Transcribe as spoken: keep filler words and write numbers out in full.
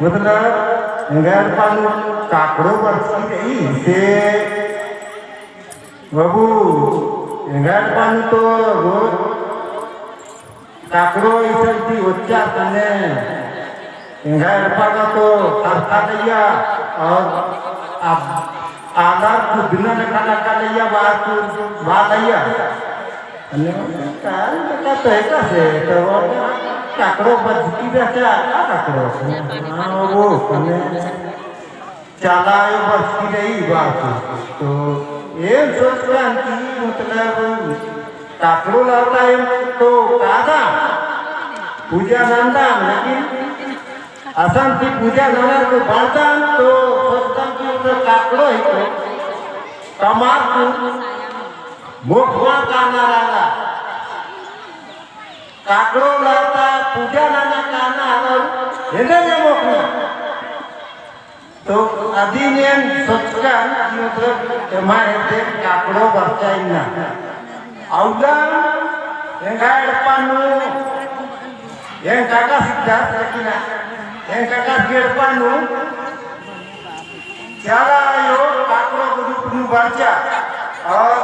मतलब, एंगा एड़पा नू काकड़ो बरचकी रई, से बाबू, एंगा एड़पा नू तो रोज काकड़ो इसन ती ओच्चा तने, एंगा एड़पा का तो हरता लइया, और अब आलर कुदना लेखा लेखा लइया, बार कुद बा लइया। अन्ने काल का तो एकासे, तो काकड़ो बरचकी रहचा, का काकड़ो? हाँ, वो, अन्ने चाला आयो बरचकी रई बार कुद। तो एम सोचकन कि मतलब काकड़ो लड़ता एम तो कादा पूजा नंदन, लेकिन असन ती पूजा नंदन तो बढ़तन तो सोचतन कि मतलब काकड़ो ही तो कमार को मोखमा काना रंगा। काकड़ो लड़ता पूजा नना काना और एन्ने जे मोखमा। तो अदिन एन सोचकन कि मतलब एम्है हेद्दे काकड़ो बरचा इन्ना। अउला एंगा एड़पा नू, एंग काका सिद्धार्थ लेकिन एंग काका एड़पा नू चाला आयो काकड़ो गुरुप नू बरचा। और